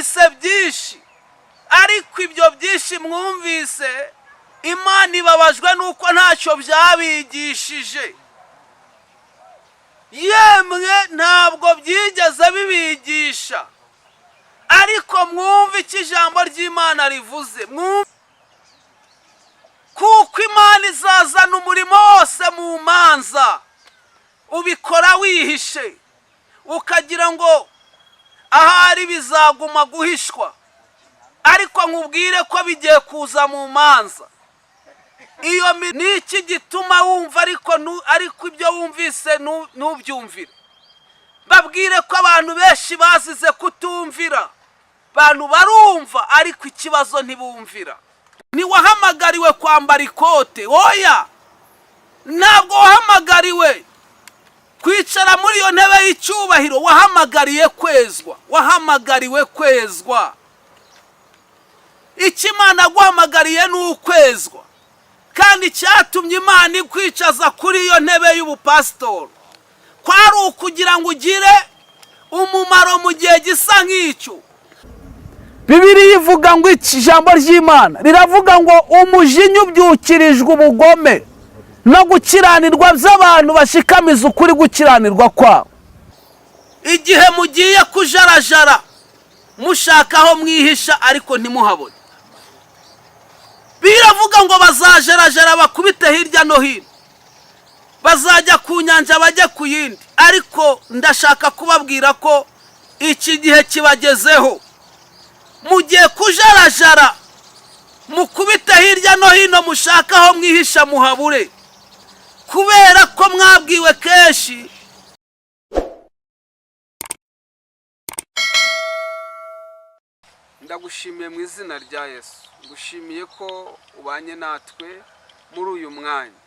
Mwumvise byinshi, ariko ibyo byinshi mwumvise, Imana ibabajwe n'uko ntacyo byabigishije. Yemwe, ntabwo byigeze bibigisha. Ariko mwumve icyo ijambo ry'Imana rivuze. Kuko Imana izazana umurimo wose mu manza. Ubikora wihishe, ukagira ngo ahari bizaguma guhishwa, ariko nkubwire ko bigiye kuza mu manza. Iyo ni iki gituma wumva, ariko ibyo wumvise ntubyumvire? Babwire ko abantu benshi bazize kutumvira. Abantu barumva, ariko ikibazo ntibumvira. Ntiwahamagariwe kwambara ikote, oya. Ntabwo wahamagariwe kwicara muri iyo ntebe y'icyubahiro. Wahamagariye kwezwa, wahamagariwe kwezwa. Icyo Imana aguhamagariye ni ukwezwa. Kandi icyatumye Imana ikwicaza kuri iyo ntebe y'ubupasitori kwari ukugira ngo ugire umumaro mu gihe gisa nk'icyo. Bibiliya ivuga ngo iki? Ijambo ry'Imana riravuga ngo umujinya ubyukirijwe ubugome no gukiranirwa by'abantu bashikamiza ukuri gukiranirwa kwabo. Igihe mugiye kujarajara mushaka aho mwihisha, ariko ntimuhabone. Biravuga ngo bazajarajara bakubite hirya no hino, bazajya ku nyanja, bajye ku yindi. Ariko ndashaka kubabwira ko iki gihe kibagezeho. Mugiye kujarajara, mukubite hirya no hino, mushaka aho mwihisha muhabure, kubera ko mwabwiwe kenshi. Ndagushimiye mu izina rya Yesu. Ngushimiye ko ubanye natwe muri uyu mwanya.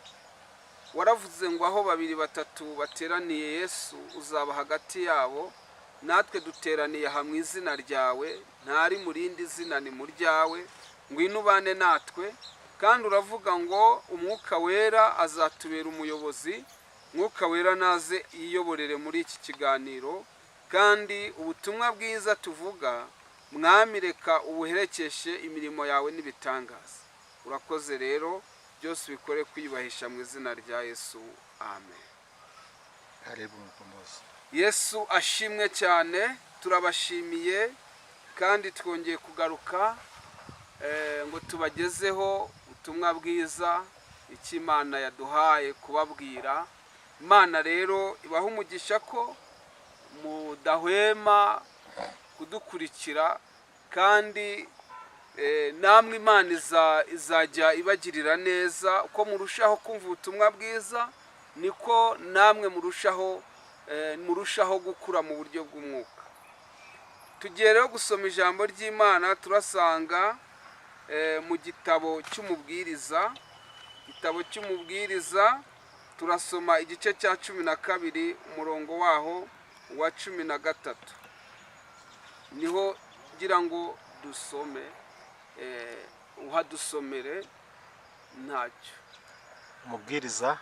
Waravuze ngo aho babiri batatu bateraniye, Yesu uzaba hagati yabo. Natwe duteraniye aha mu izina ryawe, ntari mu rindi zina, ni mu ryawe. Ngwino ubane natwe. Kandi uravuga ngo Umwuka Wera azatubera umuyobozi. Mwuka Wera naze yiyoborere muri iki kiganiro, kandi ubutumwa bwiza tuvuga, Mwami, reka ubuherekeshe imirimo yawe n'ibitangaza. Urakoze rero, byose ubikore kwiyubahisha mu izina rya Yesu, amen. Karibu Mkombozi. Yesu ashimwe cyane. Turabashimiye kandi twongeye kugaruka ngo tubagezeho ubutumwa bwiza, icyo Imana yaduhaye kubabwira. Imana rero ibaha umugisha ko mudahwema kudukurikira, kandi namwe Imana izajya ibagirira neza. Uko murushaho kumva ubutumwa bwiza, niko namwe murushaho gukura mu buryo bw'umwuka. Tugiye rero gusoma ijambo ry'Imana. Turasanga mu gitabo cy'Umubwiriza. Igitabo cy'Umubwiriza, turasoma igice cya 12, umurongo waho wa 13. Niho ngira ngo dusome. Uhadusomere ntacyo. Umubwiriza.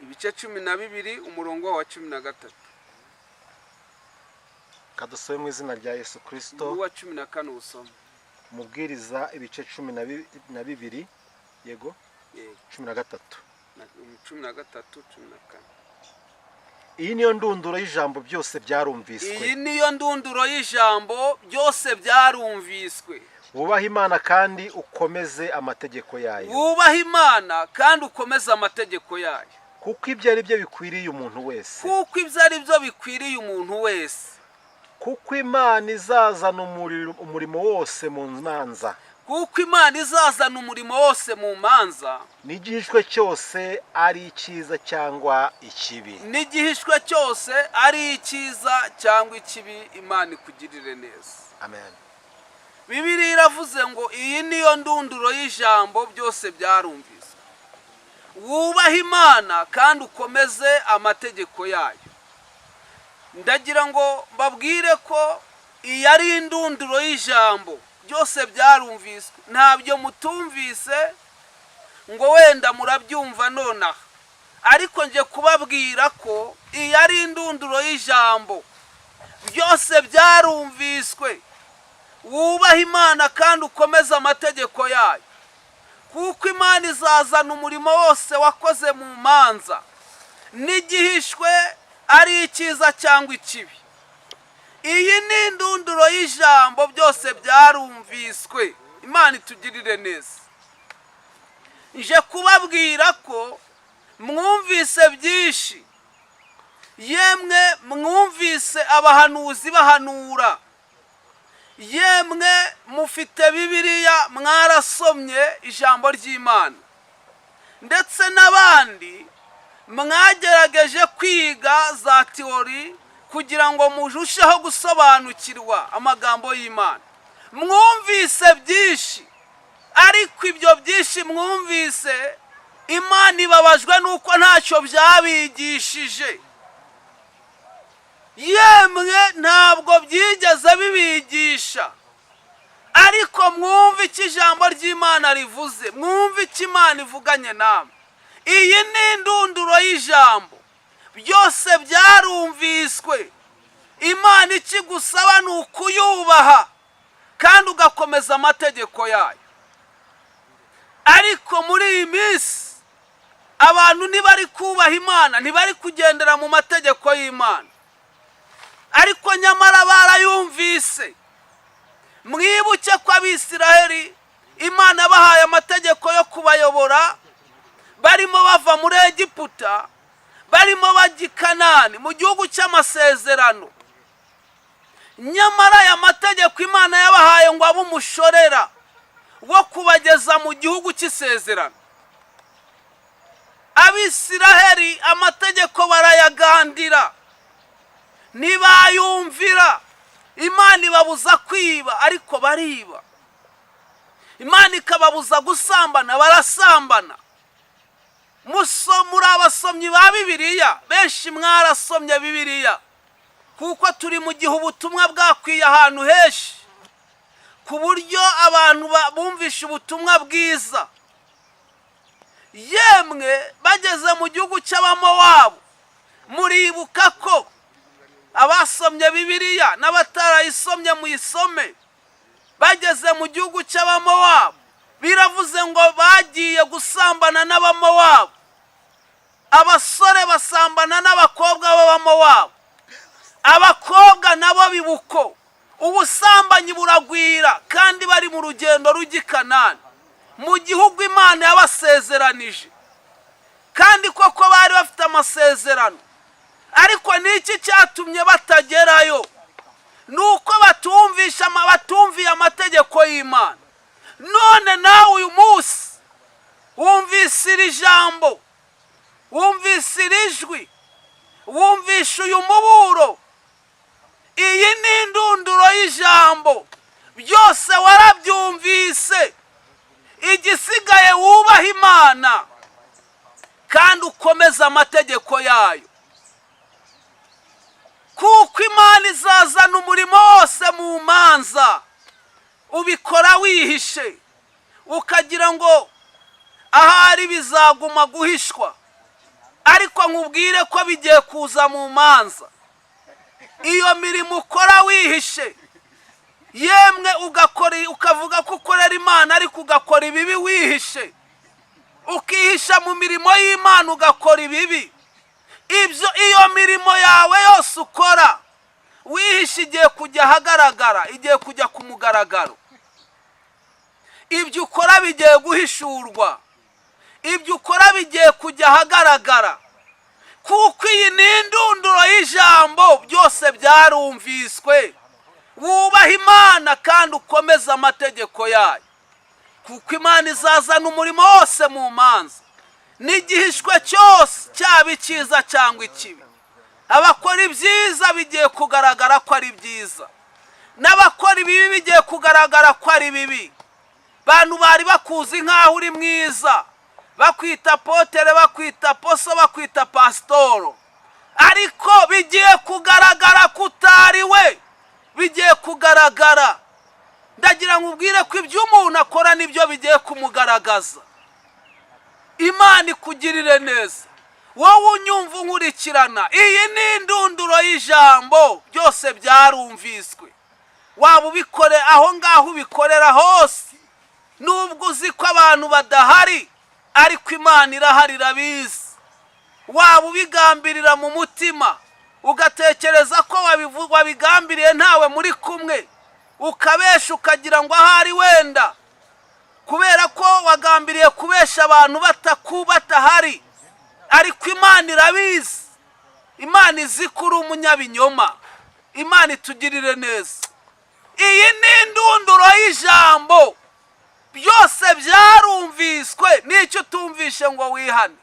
Ibice 12, umurongo wa 13. Kadusome mu izina rya Yesu Kirisito. N'uwa 14 usome. Umubwiriza, ibice 12, yego? Yego. 13. 13, 14. Iyi niyo ndunduro y'ijambo: byose byarumviswe. Iyi niyo ndunduro y'ijambo: byose byarumviswe. Wubahe Imana kandi ukomeze amategeko yayo. Wubahe Imana kandi ukomeze amategeko yayo. Kuko ibyo ari byo bikwiriye umuntu wese. Kuko ibyo ari byo bikwiriye umuntu wese. Kuko Imana izazana umurimo wose mu manza. Kuko Imana izazana umurimo wose mu manza. N'igihishwe cyose, ari icyiza cyangwa ikibi. N'igihishwe cyose, ari icyiza cyangwa ikibi. Imana ikugirire neza. Amen. Bibiliya iravuze ngo iyi niyo ndunduro y'ijambo: byose byarumvise, wubahe Imana kandi ukomeze amategeko yayo. Ndagira ngo mbabwire ko iyi ari indunduro y'ijambo: byose byarumviswe. Ntabyo mutumvise ngo wenda murabyumva nonaha, ariko nje kubabwira ko iyi ari indunduro y'ijambo: byose byarumviswe. Wubahe Imana kandi ukomeze amategeko yayo, kuko Imana izazana umurimo wose wakoze mu manza, n'igihishwe ari icyiza cyangwa ikibi. Iyi ni indunduro y'ijambo, byose byarumviswe. Imana itugirire neza. Nje kubabwira ko mwumvise byinshi, yemwe mwumvise abahanuzi bahanura, yemwe mufite Bibiliya, mwarasomye ijambo ry'Imana, ndetse n'abandi mwagerageje kwiga za théorie kugira ngo murusheho gusobanukirwa amagambo y'Imana. Mwumvise byinshi, ariko ibyo byinshi mwumvise, Imana ibabajwe n'uko ntacyo byabigishije. Yemwe ntabwo byigeze bibigisha. Ariko mwumve icyo ijambo ry'Imana rivuze, mwumve icyo Imana ivuganye namwe. Iyi ni indunduro y'ijambo, byose byarumviswe. Imana ikigusaba ni ukuyubaha kandi ugakomeza amategeko yayo. Ariko muri iyi minsi abantu ntibari kubaha Imana, ntibari kugendera mu mategeko y'Imana, ariko nyamara barayumvise. Mwibuke ko Abisiraheli Imana bahaye amategeko yo kubayobora, barimo bava muri Egiputa, barimo bajya i Kanani mu gihugu cy'amasezerano. Nyamara aya mategeko Imana yabahaye ngo abe umushorera wo kubageza mu gihugu cy'isezerano. Abisiraheli amategeko barayagandira, ntibayumvira. Imana ibabuza kwiba, ariko bariba. Imana ikababuza gusambana, barasambana. Muri abasomyi ba Bibiliya, benshi mwarasomye Bibiliya, kuko turi mu gihe ubutumwa bwakwiye ahantu henshi, ku buryo abantu bumvishe ubutumwa bwiza. Yemwe bageze mu gihugu cy'Abamowabu, muribuka ko abasomye Bibiliya n'abatarayisomye muyisome, bageze mu gihugu cy'Abamowabu, biravuze ngo bagiye gusambana n'Abamowabu. Abasore basambana n'abakobwa b'Abamowabu, abakobwa nabo bibuko, ubusambanyi buragwira, kandi bari mu rugendo rujya i Kanani, mu gihugu Imana yabasezeranije. Kandi koko bari bafite amasezerano, ariko ni iki cyatumye batagerayo? Ni uko batumvisha, batumviye amategeko y'Imana. None nawe uyu munsi wumvise iri jambo, wumvise iri jwi, wumvishe uyu muburo. Iyi ni indunduro y'ijambo, byose warabyumvise. Igisigaye, wubaha Imana kandi ukomeze amategeko yayo, kuko Imana izazana umurimo wose mu manza. Ubikora wihishe, ukagira ngo ahari bizaguma guhishwa, ariko nkubwire ko bigiye kuza mu manza. Iyo mirimo ukora wihishe, yemwe ugakora ukavuga ko ukorera Imana, ariko ugakora ibibi wihishe, ukihisha mu mirimo y'Imana ugakora ibibi, ibyo iyo mirimo yawe yose ukora wihishe igiye kujya ahagaragara, igiye kujya ku mugaragaro. Ibyo ukora bigiye guhishurwa, ibyo ukora bigiye kujya ahagaragara, kuko iyi ni indunduro y'ijambo, byose byarumviswe. Wubaha Imana kandi ukomeze amategeko yayo, kuko Imana izazana umurimo wose mu manza, n'igihishwe cyose, cyaba icyiza cyangwa ikibi. Abakora ibyiza bigiye kugaragara ko ari byiza, n'abakora ibibi bigiye kugaragara ko ari bibi. Bantu bari bakuzi nk'aho uri mwiza, bakwita apôtre, bakwita poso, bakwita pasitoro, ariko bigiye kugaragara ko utari we, bigiye kugaragara. Ndagira ngo ubwire ko ibyo umuntu akora nibyo bigiye kumugaragaza. Imana ikugirire neza, wowe unyumva unkurikirana. Iyi ni indunduro y'ijambo, byose byarumviswe. Waba ubikore aho ngaho ubikorera hose, nubwo uzi ko abantu badahari, ariko Imana irahari, irabizi. Waba ubigambirira mu mutima, ugatekereza ko wabigambiriye ntawe muri kumwe, ukabesha, ukagira ngo ahari wenda kubera ko wagambiriye kubesha abantu batahari, ariko Imana irabizi. Imana izi ko uri umunyabinyoma. Imana itugirire neza. Iyi ni indunduro y'ijambo. Byose byarumviswe, n'icyo utumvishe ngo wihane.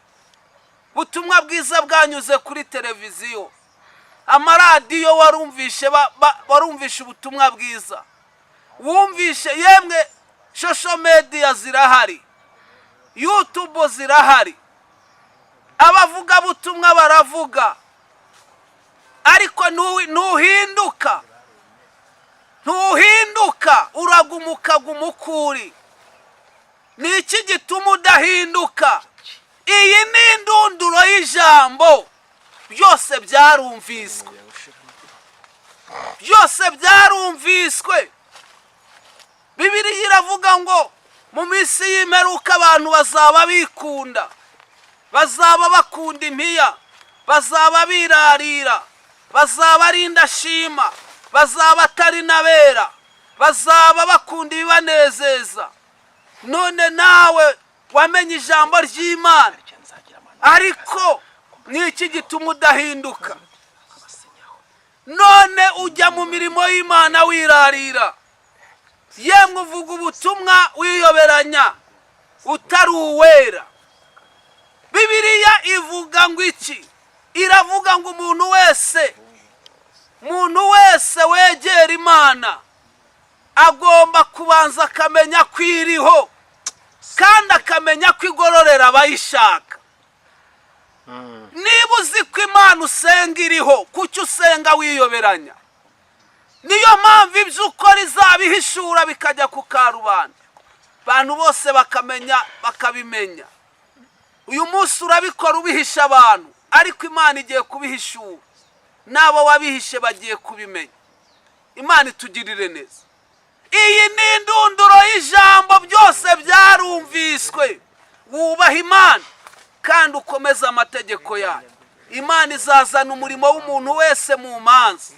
Ubutumwa bwiza bwanyuze kuri televiziyo, amaradiyo, warumvishe warumvishe ubutumwa bwiza, wumvishe yemwe social media zirahari, YouTube zirahari, abavugabutumwa baravuga, ariko ntuhinduka, ntuhinduka, uraguma ukaguma uko uri. Ni iki gituma udahinduka? Iyi ni indunduro y'ijambo. Byose byarumviswe, byose byarumviswe. Bibiliya iravuga ngo mu minsi y'imperuka abantu bazaba bikunda, bazaba bakunda impiya, bazaba birarira, bazaba ari indashima, bazaba atari n'abera, bazaba bakunda ibibanezeza. None nawe wamenye ijambo ry'Imana, ariko ni iki gituma udahinduka? None ujya mu mirimo y'Imana wirarira, yemwe uvuga ubutumwa wiyoberanya, utari uwera. Bibiliya ivuga ngo iki? Iravuga ngo umuntu wese, umuntu wese wegera Imana agomba kubanza akamenya ko iriho, kandi akamenya ko igororera abayishaka. Niba uzi ko Imana usenga iriho, kuki usenga wiyoberanya? Niyo mpamvu ibyo ukora izabihishura, bikajya ku karubanda, abantu bose bakamenya, bakabimenya. Uyu munsi urabikora ubihisha abantu, ariko Imana igiye kubihishura, n'abo wabihishe bagiye kubimenya. Imana itugirire neza. Iyi ni indunduro y'ijambo. Byose byarumviswe. Wubaha Imana kandi ukomeze amategeko yayo. Imana izazana umurimo w'umuntu wese mu manza.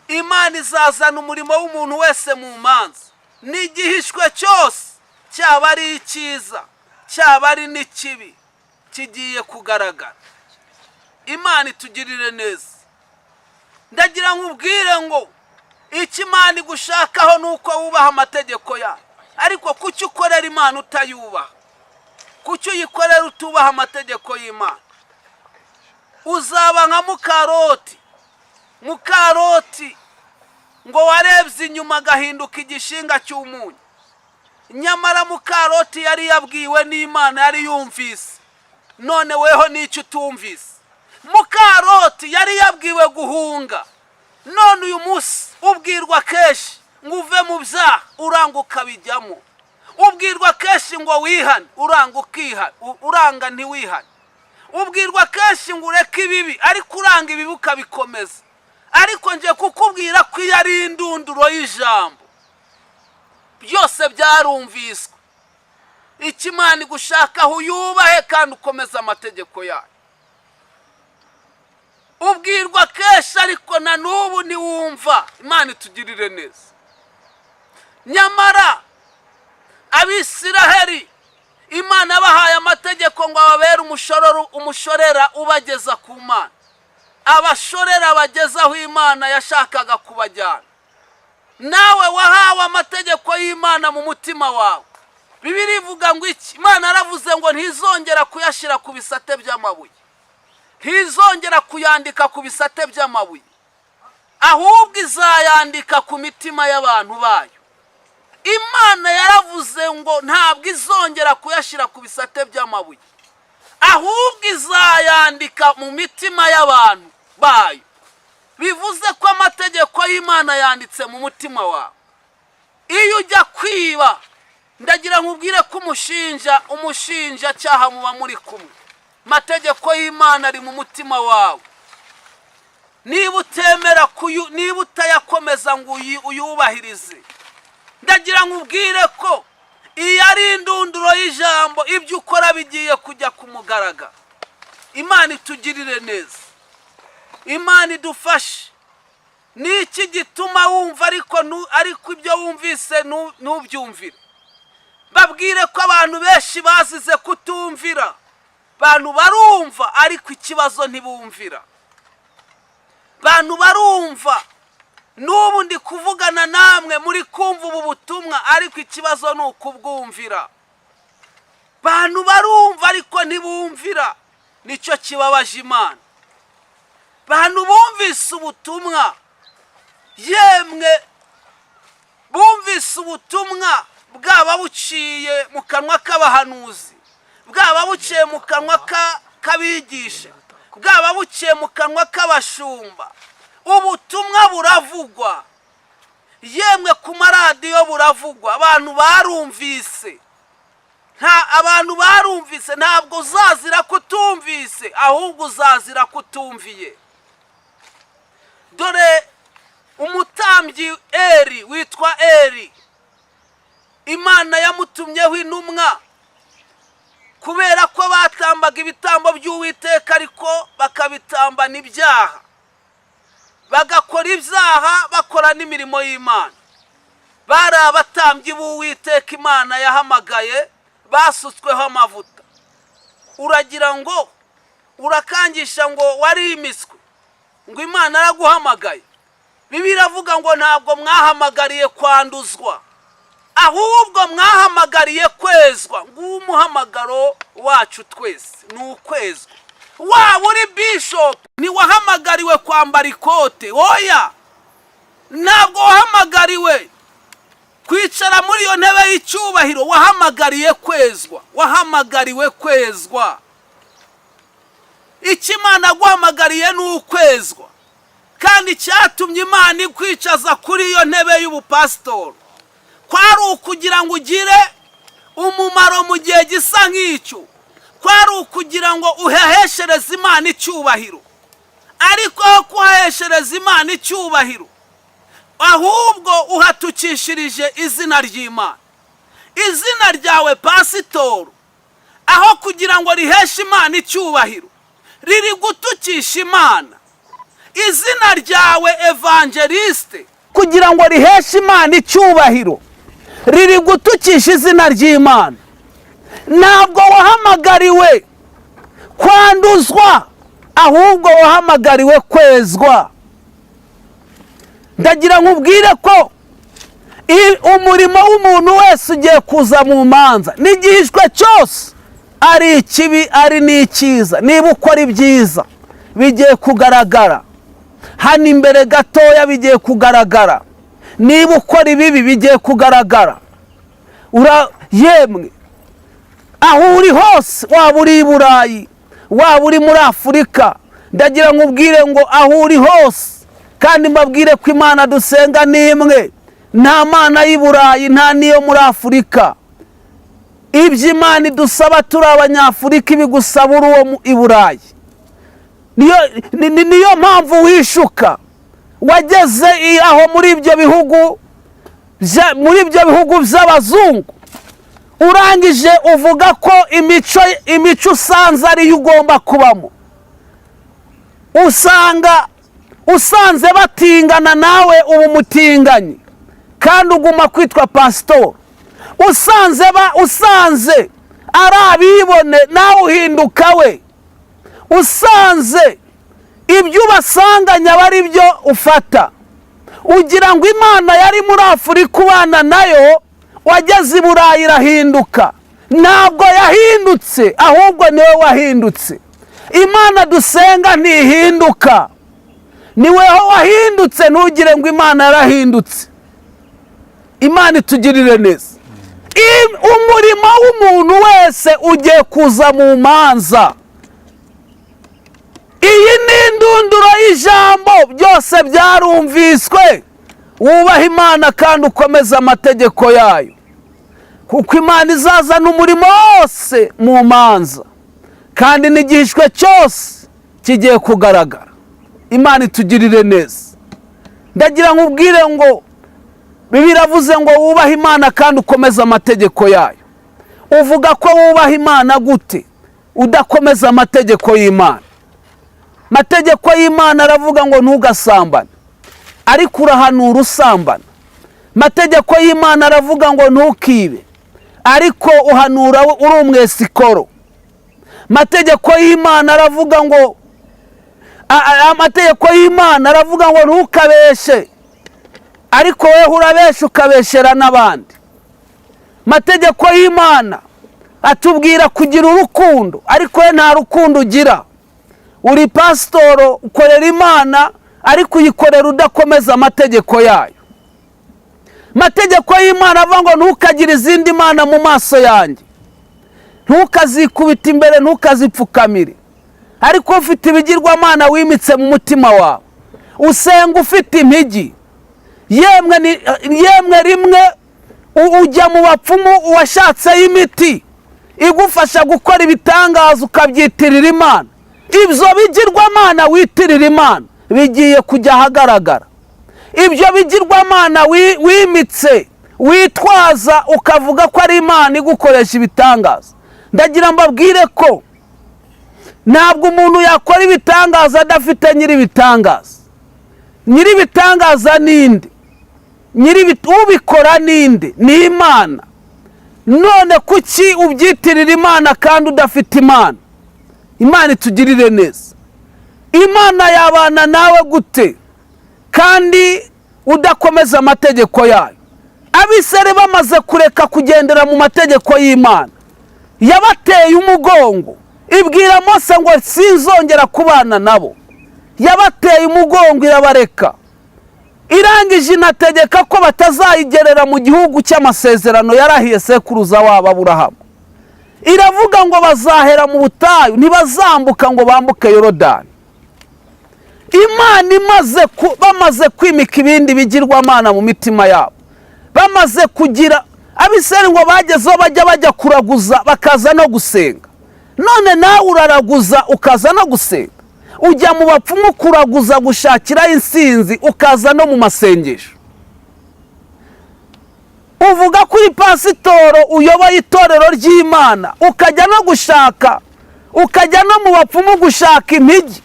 Imana izazana umurimo w'umuntu wese mu manza. N'igihishwe cyose, cyaba ari icyiza, cyaba ari n'ikibi, kigiye kugaragara. Imana itugirire neza. Ndagira ngo ubwire ngo icyo Imana igushakaho ni uko wubaha amategeko yayo. Ariko kuki ukorera Imana utayubaha? Kuki uyikorera utubaha amategeko y'Imana? Uzaba nka muka Loti. Muka Loti ngo warebye inyuma agahinduka igishinga cy'umunyu. Nyamara muka Loti yari yabwiwe n'Imana, yari yumvise. None weho n'icyo utumvise? Muka Loti yari yabwiwe guhunga. None uyu munsi ubwirwa kenshi ngo uve mu byaha, uranga ukabijyamo. Ubwirwa kenshi ngo wihane, uranga ukihana, uranga ntiwihane. Ubwirwa kenshi ngo ureke ibibi, ariko uranga ibibi ukabikomeza. Ariko ngiye kukubwira ko iyo ari indunduro y'ijambo. Byose byarumviswe. Icyo Imana igushakaho, uyubahe kandi ukomeze amategeko yayo. Ubwirwa kenshi, ariko na n'ubu ntiwumva. Imana itugirire neza. Nyamara Abisiraheli Imana bahaye amategeko ngo ababere umushorera ubageza ku Mana, abashorera bageze aho Imana yashakaga kubajyana. Nawe wahawe amategeko y'Imana mu mutima wawe. Bibiliya ivuga ngo iki? Imana yaravuze ngo ntizongera kuyashyira ku bisate by'amabuye, ntizongera kuyandika ku bisate by'amabuye, ahubwo izayandika ku mitima y'abantu bayo. Imana yaravuze ngo ntabwo izongera kuyashyira ku bisate by'amabuye, ahubwo izayandika mu mitima y'abantu bayo. Bivuze ko amategeko y'Imana yanditse mu mutima wawe. Iyo ujya kwiba, ndagira nkubwire ko umushinjacyaha muba muri kumwe. Amategeko y'Imana ari mu mutima wawe. Niba utemera kuyu, niba utayakomeza ngo uyubahirize, ndagira ngo ubwire ko iyi ari indunduro y'ijambo. Ibyo ukora bigiye kujya ku mugaragaro. Imana itugirire neza, Imana idufashe. Ni iki gituma wumva ariko ibyo wumvise ntubyumvire? Babwire ko abantu benshi bazize kutumvira. Abantu barumva, ariko ikibazo ntibumvira. Abantu barumva, n'ubu ndi kuvugana namwe, muri kumva ubu butumwa, ariko ikibazo ni ukubwumvira. Abantu barumva ariko ntibumvira, nicyo kibabaje Imana. Bantu bumvise ubutumwa, yemwe bumvise ubutumwa, bwaba buciye mu kanwa k'abahanuzi, bwaba buciye mu kanwa k'abigisha, bwaba buciye mu kanwa k'abashumba, ubutumwa buravugwa, yemwe ku maradiyo buravugwa, abantu barumvise. Nta abantu barumvise. Ntabwo uzazira kutumvise, ahubwo uzazira kutumviye. Dore umutambyi Eri, witwa Eri, Imana yamutumyeho intumwa kubera ko batambaga ibitambo by'Uwiteka ariko bakabitambana ibyaha, bagakora ibyaha, bakora n'imirimo y'Imana. Bari abatambyi b'Uwiteka Imana yahamagaye, basutsweho amavuta. Uragira ngo urakangisha ngo warimiswe, ngo Imana araguhamagaye. Bibiliya iravuga ngo ntabwo mwahamagariye kwanduzwa, ahubwo mwahamagariye kwezwa. Nguwo umuhamagaro wacu twese, ni ukwezwa. Waba uri bishopu, ntiwahamagariwe kwambara ikote, oya. Ntabwo wahamagariwe kwicara muri iyo ntebe y'icyubahiro. Wahamagariye kwezwa, wahamagariwe kwezwa. Icyo Imana aguhamagariye ni ukwezwa. Kandi icyatumye Imana ikwicaza kuri iyo ntebe y'ubupasitori kwari ukugira ngo ugire umumaro mu gihe gisa nk'icyo, kwari ukugira ngo uheheshereze Imana icyubahiro. Ariko aho kuhaheshereza Imana icyubahiro, ahubwo uhatukishirije izina ry'Imana. Izina ryawe pasitoro, aho kugira ngo riheshe Imana icyubahiro, riri gutukisha Imana. Izina ryawe evangeliste, kugira ngo riheshe Imana icyubahiro, riri gutukisha izina ry'Imana. Ntabwo wahamagariwe kwanduzwa, ahubwo wahamagariwe kwezwa. Ndagira nkubwire ko umurimo w'umuntu wese ugiye kuza mu manza, n'igihishwe cyose, ari ikibi ari n'icyiza. Niba ukora ibyiza, bigiye kugaragara hano imbere gatoya, bigiye kugaragara. Niba ukora ibibi, bigiye kugaragara. Yemwe aho uri hose, waba uri i Burayi, waba uri muri Afurika, ndagira nkubwire ngo aho uri hose, kandi mbabwire ko Imana dusenga ni imwe. Nta mana y'i Burayi, nta n'iyo muri Afurika. Ibyo Imana idusaba turi Abanyafurika, ibigusaba uri uwo i Burayi. Niyo mpamvu wishuka wageze aho muri ibyo bihugu by'abazungu, urangije uvuga ko imico usanze ariyo ugomba kubamo. Usanga usanze batingana, nawe uba umutinganyi kandi uguma kwitwa pasitori. Usanze ari abibone, nawe uhinduka we. Usanze ibyo ubasanganya aba ari byo ufata. Ugira ngo Imana yari muri Afurika ubana nayo, wageze i Burayi irahinduka. Ntabwo yahindutse, ahubwo niwe wahindutse. Imana dusenga ntihinduka, niweho wahindutse. Ntugire ngo Imana yarahindutse. Imana itugirire neza. Umurimo w'umuntu wese ugiye kuza mu manza. Iyi ni indunduro y'ijambo, byose byarumviswe. Wubahe Imana kandi ukomeze amategeko yayo, kuko Imana izazana umurimo wose mu manza, kandi n'igihishwe cyose kigiye kugaragara. Imana itugirire neza. Ndagira ngo ubwire ngo biravuze ngo wubahe Imana kandi ukomeze amategeko yayo. Uvuga ko wubaha Imana gute udakomeza amategeko y'Imana? Amategeko y'Imana aravuga ngo ntugasambane, ariko urahanura usambana. Amategeko y'Imana aravuga ngo ntukibe, ariko uhanura uri umwesikoro. Amategeko y'Imana aravuga ngo amategeko y'Imana aravuga ngo ntukabeshe, ariko wowe urabesha ukabeshera n'abandi. Amategeko y'Imana atubwira kugira urukundo, ariko we nta rukundo ugira. Uri pasitoro, ukorera Imana, ariko uyikorera udakomeza amategeko yayo. Amategeko y'Imana avuga ngo ntukagire izindi mana mu maso yanjye, ntukazikubite imbere, ntukazipfukamire. Ariko ufite ibigirwamana wimitse mu mutima wawe, usenga ufite impigi. Yemwe rimwe ujya mu bapfumu washatseyo imiti igufasha gukora ibitangaza, ukabyitirira Imana. Ibyo bigirwamana witirira Imana bigiye kujya ahagaragara. Ibyo bigirwamana wimitse witwaza ukavuga ko ari Imana igukoresha ibitangaza, ndagira mbabwire ko ntabwo umuntu yakora ibitangaza adafite nyir'ibitangaza. Nyir'ibitangaza ninde? Ubikora ninde? Ni Imana. None kuki ubyitirira Imana kandi udafite Imana? Imana itugirire neza. Imana yabana nawe gute kandi udakomeza amategeko yayo? Abisere bamaze kureka kugendera mu mategeko y'Imana, yabateye umugongo, ibwira Mose ngo sinzongera kubana nabo. Yabateye umugongo irabareka, irangije inategeka ko batazayigerera mu gihugu cy'amasezerano yarahiye sekuruza wabo Aburahamu. Iravuga ngo bazahera mu butayu, ntibazambuka ngo bambuke Yorodani. Imana imaze bamaze kwimika ibindi bigirwamana mu mitima yabo, bamaze kugira abiseri ngo bagezeho bajya kuraguza bakaza no gusenga. None nawe uraraguza ukaza no gusenga, ujya mu bapfumu kuraguza gushakiraho insinzi, ukaza no mu masengesho. Uvuga ko uri pasitoro uyoboye itorero ry'Imana, ukajya no gushaka, ukajya no mu bapfumu gushaka impigi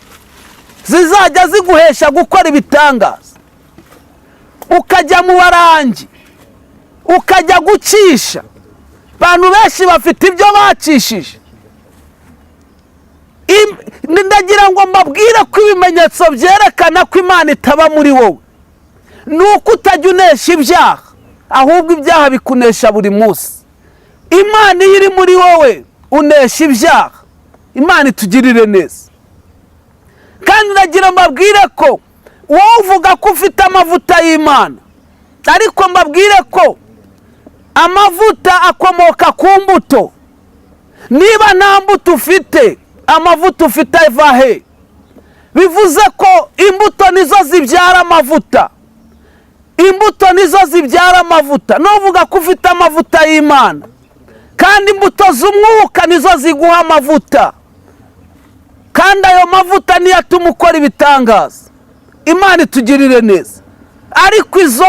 zizajya ziguhesha gukora ibitangaza, ukajya mu barangi, ukajya gucisha. Abantu benshi bafite ibyo bacishije. Ndagira ngo mbabwire ko ibimenyetso byerekana ko Imana itaba muri wowe ni uko utajya unesha ibyaha, ahubwo ibyaha bikunesha buri munsi. Imana iyo iri muri wowe unesha ibyaha. Imana itugirire neza. Kandi ndagira mbabwire ko wowe uvuga ko ufite amavuta y'Imana, ariko mbabwire ko amavuta akomoka ku mbuto. Niba nta mbuto ufite, amavuta ufite ava he? Bivuze ko imbuto nizo zibyara amavuta. Imbuto nizo zibyara amavuta. Nuvuga ko ufite amavuta y'Imana, kandi imbuto z'umwuka nizo ziguha amavuta, kandi ayo mavuta niyo atuma ukora ibitangaza. Imana itugirire neza. Ariko izo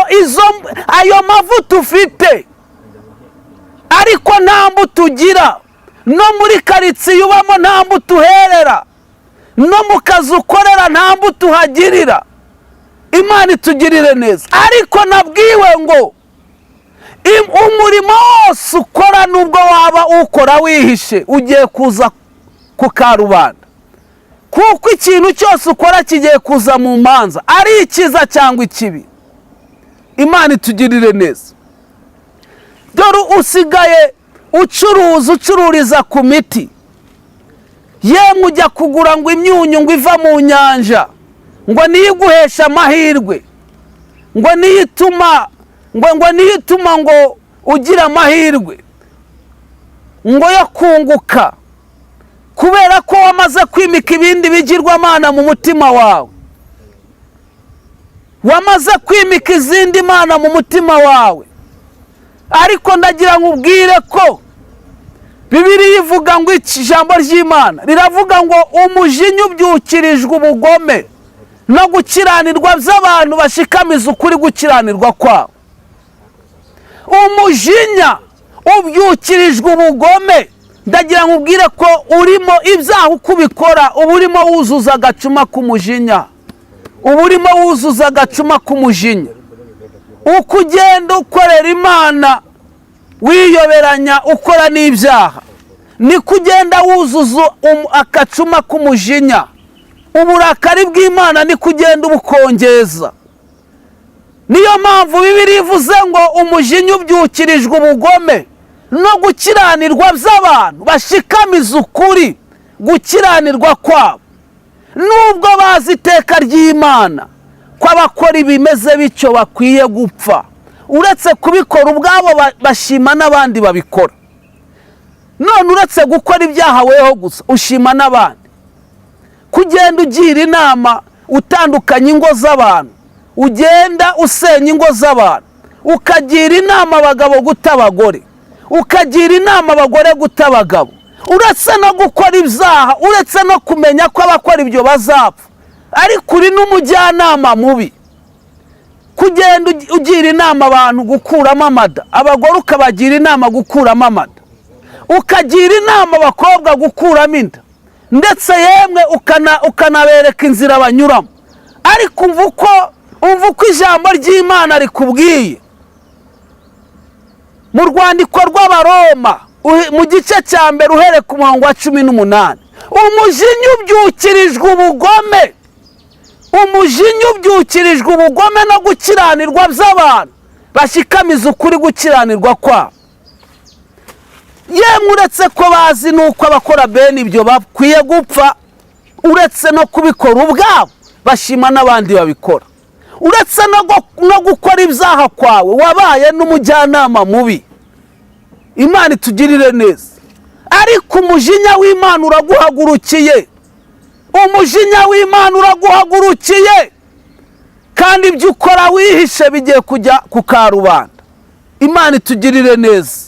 ayo mavuta ufite, ariko nta mbuto ugira, no muri karitsiye ubamo nta mbuto uherera, no mu kazi ukorera nta mbuto uhagirira. Imana itugirire neza. Ariko nabwiwe ngo umurimo wose ukora, nubwo waba ukora wihishe, ugiye kuza ku karubanda, kuko ikintu cyose ukora kigiye kuza mu manza, ari icyiza cyangwa ikibi. Imana itugirire neza. Dore usigaye ucuruza, ucururiza ku miti. Yemwe ujya kugura ngo imyunyu ngo iva mu nyanja, ngo niyo iguhesha amahirwe, ngo niyo ituma ngo niyo ituma ngo ugira amahirwe ngo yo kunguka, kubera ko wamaze kwimika ibindi bigirwamana mu mutima wawe, wamaze kwimika izindi mana mu mutima wawe. Ariko ndagira ngo ubwire ko Bibiliya ivuga ngo ijambo ry'Imana riravuga ngo umujinya ubyukirijwe ubugome, No gukiranirwa by'abantu bashikamiza ukuri gukiranirwa kwabo. Umujinya ubyukirijwe ubugome. Ndagira ngo ubwire ko urimo ibyaha uko ubikora, uba urimo wuzuza agacuma k'umujinya, uba urimo wuzuza agacuma k'umujinya. Uko ugenda ukorera Imana wiyoberanya ukora n'ibyaha, niko ugenda wuzuza agacuma k'umujinya. Uburakari bw'Imana niko ugenda ubukongeza. Niyo mpamvu Bibiliya ivuze ngo umujinya ubyukirijwe ubugome no gukiranirwa by'abantu bashikamiza ukuri gukiranirwa kwabo, nubwo bazi iteka ry'Imana ko abakora ibimeze bityo bakwiye gupfa. Uretse kubikora ubwabo, bashima n'abandi babikora. None uretse gukora ibyaha weho gusa, ushima n'abandi. Kugenda ugira inama utandukanya ingo z'abantu, ugenda usenya ingo z'abantu, ukagira inama abagabo guta abagore, ukagira inama abagore guta abagabo. Uretse no gukora ibyaha, uretse no kumenya ko abakora ibyo bazapfa, ariko uri n'umujyanama mubi. Kugenda ugira inama abantu gukuramo amada, abagore ukabagira inama gukuramo amada, ukagira inama abakobwa gukuramo inda, ndetse yemwe ukanabereka inzira banyuramo. Ariko umva uko ijambo ry'Imana rikubwiye mu rwandiko rw'Abaroma, mu gice cya 1, uhereye ku murongo wa 18: umujinya ubyukirijwe ubugome, umujinya ubyukirijwe ubugome no gukiranirwa by'abantu bashikamiza ukuri gukiranirwa kwabo, yemwe uretse ko bazi n'uko abakora bene ibyo bakwiye gupfa. Uretse no kubikora ubwabo, bashima n'abandi babikora. Uretse no gukora ibyaha kwawe, wabaye n'umujyanama mubi. Imana itugirire neza. Ariko umujinya w'Imana uraguhagurukiye, umujinya w'Imana uraguhagurukiye, kandi ibyo ukora wihishe bigiye kujya ku karubanda. Imana itugirire neza,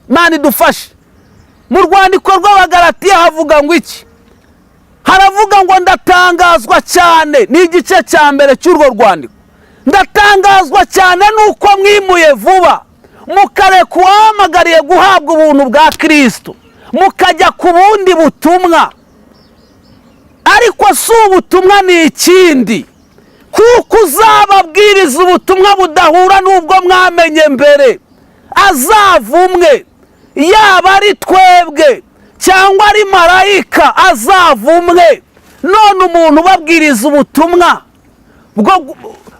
Imana idufashe. Mu rwandiko rw'Abagaratiya havuga ngo iki? Haravuga ngo: "Ndatangazwa cyane." Ni igice cya 1 cy'urwo rwandiko. "Ndatangazwa cyane nuko mwimuye vuba, mukareka uwahamagariye guhabwa ubuntu bwa Kirisito, mukajya ku bundi butumwa." Ariko si ubutumwa, ni ikindi, kuko uzababwiriza ubutumwa budahura n'ubwo mwamenye mbere azavumwe. Yaba ari twebwe cyangwa ari marayika, azavumwe. None umuntu ubabwiriza ubutumwa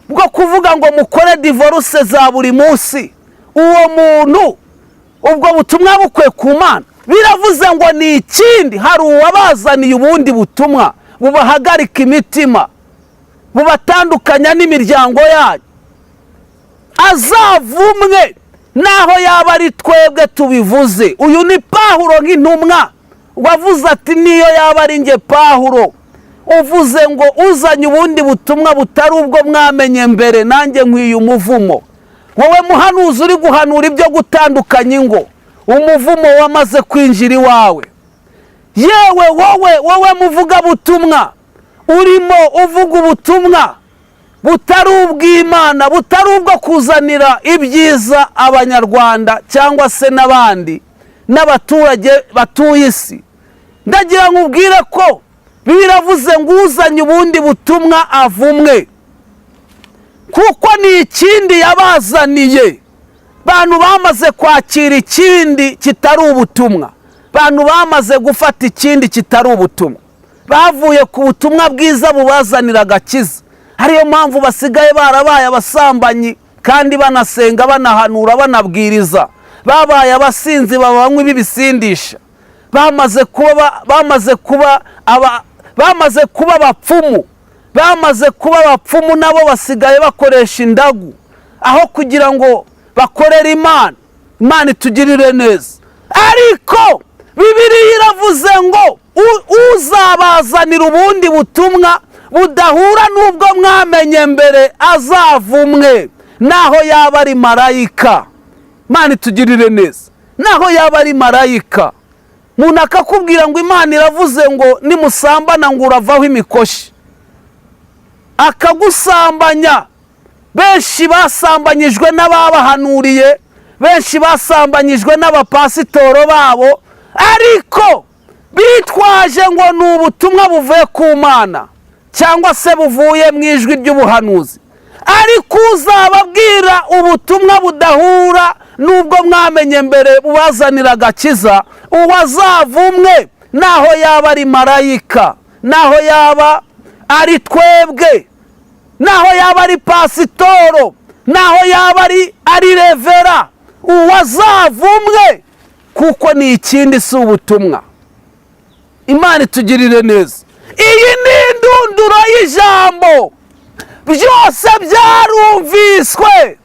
bwo kuvuga ngo mukore divorce za buri munsi, uwo muntu ubwo butumwa bukwe ku Mana? Biravuze ngo ni ikindi. Hari uwabazaniye ubundi butumwa bubahagarika imitima, bubatandukanya n'imiryango yanyu. Azavumwe, naho yaba ari twebwe tubivuze. Uyu ni Pahuro nk'intumwa wavuze ati: "Niyo yaba ari nge Pahuro uvuze ngo uzanye ubundi butumwa butari ubwo mwamenye mbere, nanjye nkwiye umuvumo." Wowe muhanuzi uri guhanura ibyo gutandukanya ingo, umuvumo wamaze kwinjira iwawe. Yewe wowe muvugabutumwa urimo uvuga ubutumwa butari ubw'Imana, butari ubwo kuzanira ibyiza Abanyarwanda cyangwa se n'abandi n'abaturage batuye isi, ndagira ngo ubwire ko biravuze ngo uzanye ubundi butumwa avumwe, kuko ni ikindi yabazaniye. Bantu bamaze kwakira ikindi kitari ubutumwa, bantu bamaze gufata ikindi kitari ubutumwa, bavuye ku butumwa bwiza bubazanira agakiza. Ariyo mpamvu basigaye barabaye abasambanyi kandi banasenga, banahanura, banabwiriza. Babaye abasinzi, banywa ibisindisha, bamaze kuba abapfumu, bamaze kuba abapfumu. Nabo basigaye bakoresha indagu aho kugira ngo bakorere Imana. Imana itugirire neza. Ariko Bibiliya iravuze ngo uzabazanira ubundi butumwa budahura n'ubwo mwamenye mbere azavumwe, naho yaba ari marayika. Imana itugirire neza. Naho yaba ari marayika. Umuntu akakubwira ngo Imana iravuze ngo nimusambana ngo uravaho imikoshi. Akagusambanya. Benshi basambanyijwe n'ababahanuriye, benshi basambanyijwe n'abapasitoro babo, ariko bitwaje ngo ni ubutumwa buvuye ku Mana cyangwa se buvuye mu ijwi ry'ubuhanuzi. Ariko uzababwira ubutumwa budahura n'ubwo mwamenye mbere bubazanira agakiza, uwazavumwe, naho yaba ari marayika, naho yaba ari twebwe, naho yaba ari pasitoro, naho yaba ari revera, uwazavumwe, kuko ni ikindi, si ubutumwa. Imana itugirire neza. Iyi ni indunduro y'ijambo. Byose byarumviswe.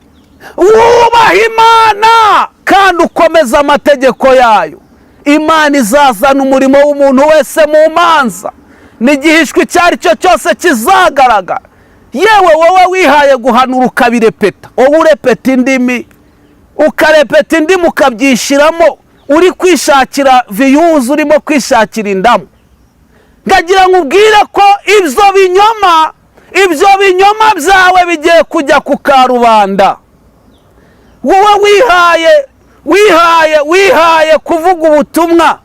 Wubaha Imana kandi ukomeza amategeko yayo. Imana izazana umurimo w'umuntu wese mu manza, n'igihishwe icyo ari cyo cyose kizagaragara. Yewe, wowe wihaye guhanura ukabirepeta, wowe urepeta indimi, ukarepeta indimi ukabyishyiramo, uri kwishakira views, urimo kwishakira indamu, ndagira ngo ubwire ko ibyo binyoma byawe bigiye kujya ku karubanda. Wowe wihaye kuvuga ubutumwa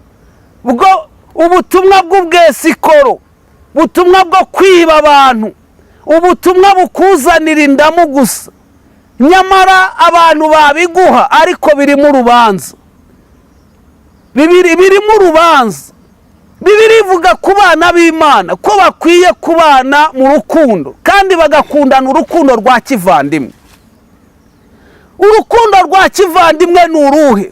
bwo, ubutumwa bw'ubwesikoro, ubutumwa bwo kwiba abantu, ubutumwa bukuzanira indamu gusa, nyamara abantu babiguha ariko birimo urubanza. Bibiri birimo urubanza. Bibiri ivuga ku bana b'Imana ko bakwiye kubana mu rukundo kandi bagakundana urukundo rwa kivandimwe. Urukundo rwa kivandimwe ni uruhe?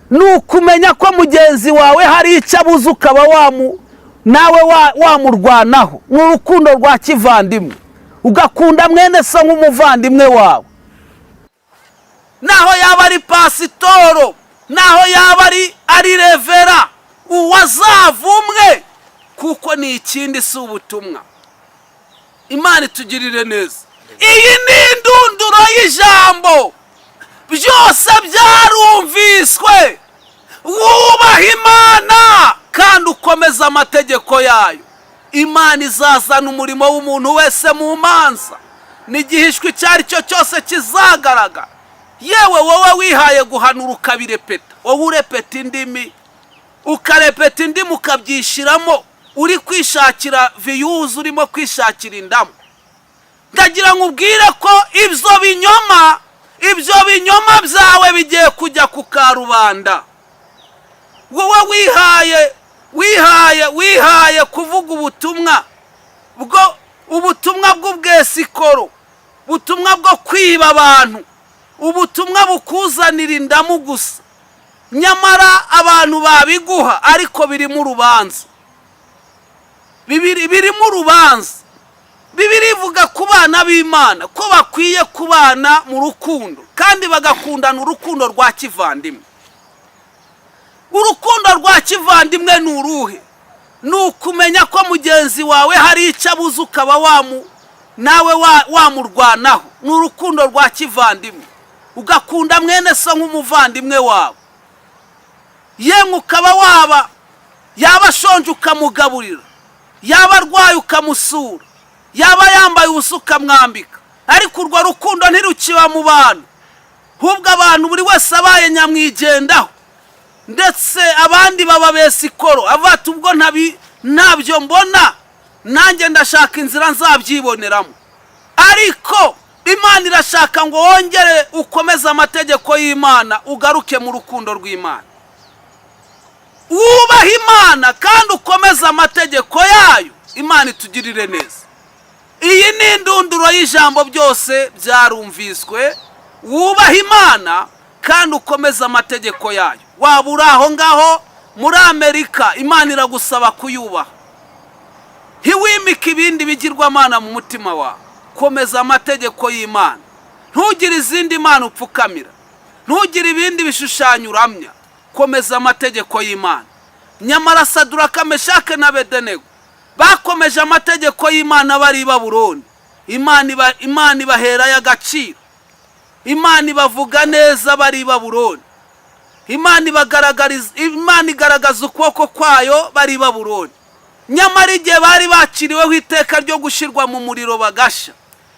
Ni ukumenya ko mugenzi wawe hari icyo abuze, ukaba wamu nawe wamurwanaho. Ni urukundo rwa kivandimwe, ugakunda mwene so nk'umuvandimwe wawe, naho yaba ari pasitoro, naho yaba ari revera, uwazavumwe, kuko ni ikindi, si ubutumwa. Imana itugirire neza. Iyi ni indunduro y'ijambo. Byose byarumviswe. Wubaha Imana kandi ukomeza amategeko yayo. Imana izazana umurimo w'umuntu wese mu manza, n'igihishwe icyo ari cyo cyose kizagaragara. Yewe, wowe wihaye guhanura ukabirepeta, wowe urepeta indimi, ukarepeta indimi ukabyishyiramo, uri kwishakira views, urimo kwishakira indamu, ndagira ngo ubwire ko ibyo binyoma byawe bigiye kujya ku karubanda. Wowe wihaye kuvuga ubutumwa bwo, ubutumwa bw'ubwesikoro, ubutumwa bwo kwiba abantu, ubutumwa bukuzanira indamu gusa, nyamara abantu babiguha ariko birimo urubanza. Bibiri birimo urubanza. Bibiri ivuga ku bana b'Imana ko bakwiye kubana mu rukundo kandi bagakundana urukundo rwa kivandimwe. Urukundo rwa kivandimwe ni uruhe? Ni ukumenya ko mugenzi wawe hari icyo abuze, ukaba wamu nawe wamurwanaho. Ni urukundo rwa kivandimwe, ugakunda mwene so nk'umuvandimwe wawe. Yemwe, ukaba waba, yaba ashonje ukamugaburira, yaba arwaye ukamusura, yaba yambaye ubusa ukamwambika. Ariko urwo rukundo ntirukiba mu bantu, ahubwo abantu buri wese abaye nyamwigendaho, ndetse abandi baba besikoro, avuga ubwo ntabyo mbona, nanjye ndashaka inzira nzabyiboneramo. Ariko Imana irashaka ngo wongere ukomeze amategeko y'Imana, ugaruke mu rukundo rw'Imana. Wubahe Imana kandi ukomeze amategeko yayo. Imana itugirire neza. Iyi ni indunduro y'ijambo. Byose byarumviswe. Wubahe Imana kandi ukomeze amategeko yayo. Waba uri aho ngaho muri Amerika, Imana iragusaba kuyubaha. Ntiwimike ibindi bigirwamana mu mutima wawe. Komeza amategeko y'Imana. Ntugire izindi mana upfukamira, ntugire ibindi bishushanyo uramya. Komeza amategeko y'Imana. Nyamara Saduraka, Meshake na Bedenego bakomeje amategeko y'Imana bari i Baburoni. Imana ibaherayo agaciro, Imana ibavuga neza bari i Baburoni, Imana ibagaragariza, Imana igaragaza ukuboko kwayo bari i Baburoni. Nyamara igihe bari bakiriweho iteka ryo gushyirwa mu muriro bagashya,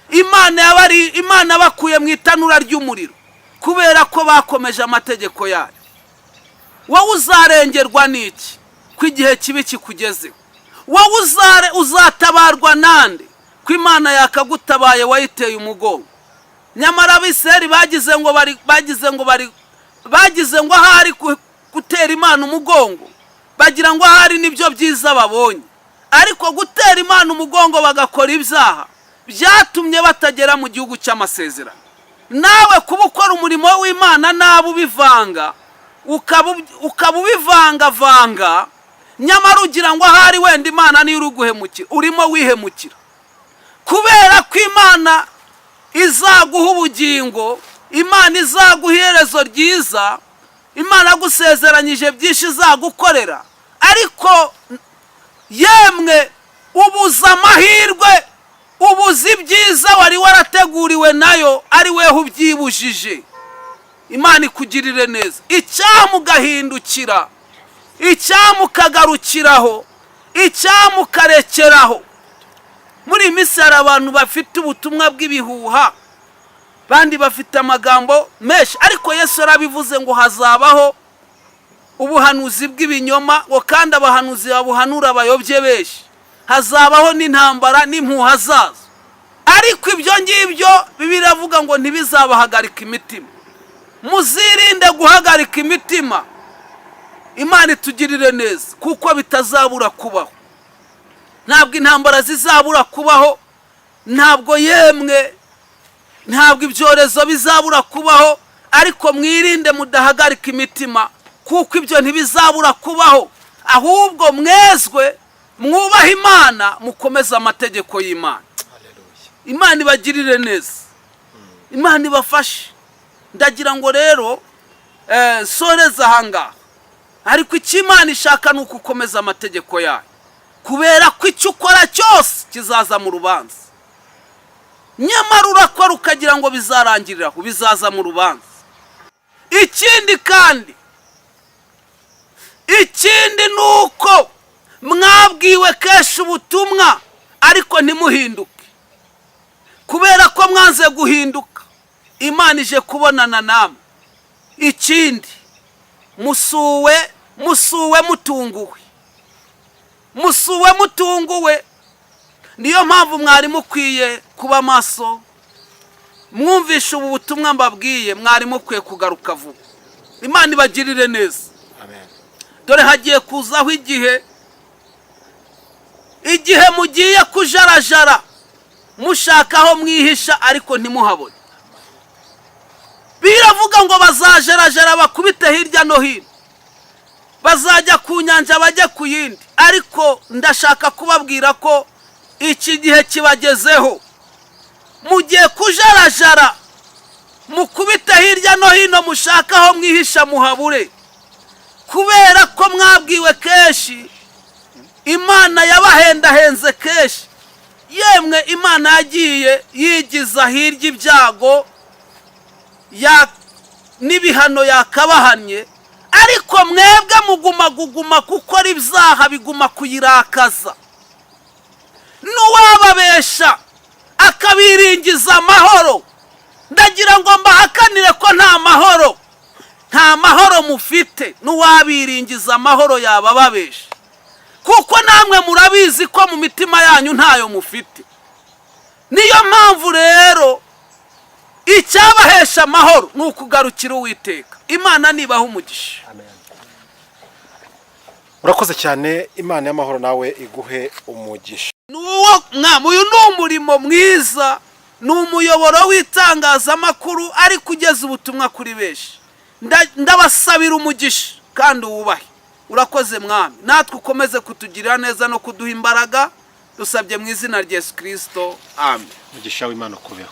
Imana yabari Imana bakuye mu itanura ry'umuriro kubera ko bakomeje amategeko yayo. Wowe uzarengerwa n'iki ko igihe kibi kikugezeho? Wowe uzatabarwa nande ko Imana yakagutabaye wayiteye umugongo? Nyamara Abisirayeli bagize ngo bari bagize ngo bari bagize ngo ahari gutera Imana umugongo, bagira ngo ahari nibyo byiza babonye. Ariko gutera Imana umugongo bagakora ibyaha byatumye batagera mu gihugu cy'amasezerano. Nawe kuba ukora umurimo w'Imana nabi, ubivanga, ukaba ubivangavanga, nyamara ugira ngo ahari wenda Imana niyo uri guhemukira, urimo wihemukira, kubera ko Imana izaguha ubugingo, Imana izaguha iherezo ryiza, Imana yagusezeranyije byinshi izagukorera. Ariko yemwe, ubuza amahirwe, ubuza ibyiza wari warateguriwe nayo, ari weho ubyibujije. Imana ikugirire neza. Icyampa ugahindukira, icyampa ukagarukiraho, icyampa ukarekeraho. Muri iyi minsi hari abantu bafite ubutumwa bw'ibihuha, bandi bafite amagambo menshi, ariko Yesu yarabivuze ngo hazabaho ubuhanuzi bw'ibinyoma, ngo kandi abahanuzi babuhanura bayobye benshi, hazabaho n'intambara n'impuha zazo. Ariko ibyo ngibyo Bibiliya iravuga ngo ntibizabahagarika imitima. Muzirinde guhagarika imitima. Imana itugirire neza, kuko bitazabura kubaho. Ntabwo intambara zizabura kubaho, ntabwo yemwe, ntabwo ibyorezo bizabura kubaho, ariko mwirinde mudahagarika imitima, kuko ibyo ntibizabura kubaho. Ahubwo mwezwe, mwubahe Imana, mukomeze amategeko y'Imana. Imana ibagirire neza, Imana ibafashe. Ndagira ngo rero soreze ahangaha, ariko icyo Imana ishaka ni uko ukomeza amategeko yayo, kubera ko icyo ukora cyose kizaza mu rubanza. Nyamara urakora ukagira ngo bizarangirira aho, bizaza mu rubanza. Ikindi kandi, ikindi ni uko mwabwiwe kenshi ubutumwa ariko ntimuhinduke. Kubera ko mwanze guhinduka, Imana ije kubonana namwe. Ikindi, musuwe mutunguwe, musuwe mutunguwe. Niyo mpamvu mwari mukwiye kuba maso. Mwumvishe ubu butumwa mbabwiye, mwari mukwiye kugaruka vuba. Imana ibagirire neza. Amen. Dore hagiye kuzaho igihe mugiye kujarajara mushaka aho mwihisha, ariko ntimuhabone. Biravuga ngo bazajarajara bakubite hirya no hino, bazajya ku nyanja, bajye ku yindi. Ariko ndashaka kubabwira ko iki gihe kibagezeho. Mugiye kujarajara mukubite hirya no hino, mushaka aho mwihisha muhabure, kubera ko mwabwiwe kenshi, Imana yabahendahenze kenshi. Yemwe, Imana yagiye yigiza hirya ibyago n'ibihano yakabahannye, ariko mwebwe muguma guguma gukora ibyaha, biguma kuyirakaza. N'uwababesha akabiringiza amahoro, ndagira ngo mbahakanire ko nta mahoro, nta mahoro mufite. N'uwabiringiza amahoro yaba ababesha, kuko namwe murabizi ko mu mitima yanyu ntayo mufite. Niyo mpamvu rero icyabahesha amahoro ni ukugarukira Uwiteka. Imana nibaha umugisha. Urakoze cyane. Imana y'amahoro nawe iguhe umugisha. Ni uwo mwami. Uyu ni umurimo mwiza, ni umuyoboro w'itangazamakuru ariko ugeza ubutumwa kuri benshi. Ndabasabira umugisha kandi wubahe. Urakoze Mwami, natwe ukomeze kutugirira neza no kuduha imbaraga. Dusabye mu izina rya Yesu Kirisito, amen. Umugisha w'Imana ukubeho.